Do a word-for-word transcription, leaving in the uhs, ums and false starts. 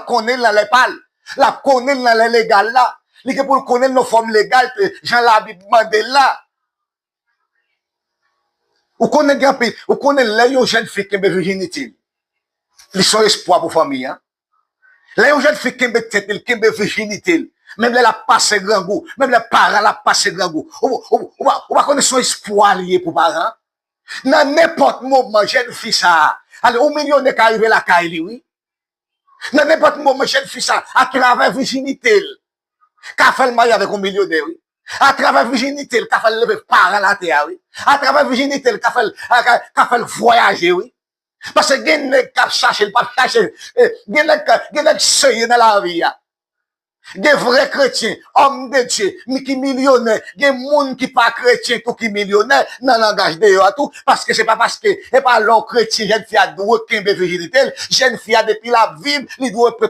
konnen l nan lè pa l. L ap konnen l nan lè legal la. Li gen pou l konnen l nan fòm legal, jan Labib mande l la. Ou konnen gen anpil, ou konnen lè yon jèn fi kenbe vijinite l, li se yon espwa pou fanmi an. Lè yon jèn fi kenbe tèt li, l kenbe vijinite l, menm lè l ap pase grangou, menm lè paran l ap pase grangou, ou, ou, ou, pa- ou pa konnen se yon espwa li ye pou paran an. Nan nenpòt moman, jèn fi sa a, ale, yon milyonè ka rive lakay li, wi. Nan nenpòt moman, jèn fi sa, atravè vijinite l, ka fè l marye avèk yon milyonè, wi. Atravè vijinite l, ka fè l leve paran l atè a, wi. Atravè vijinite l, ka fè l, ka, ka fè l vwayaje, wi. Paske gen nèg k ap chache, l p ap chache. Eh, gen nèg, gen nèg serye nan lavi a. Gen vrè kretyen, òm de Dye, mi- ki milyonè. Gen moun ki pa kretyen tou ki milyonè nan langaj deyò a tou. Paske se pa paske, se pa lè w kretyen, jèn fi a dwe kenbe vijinite l. Jèn fi a, depi l ap viv, li dwe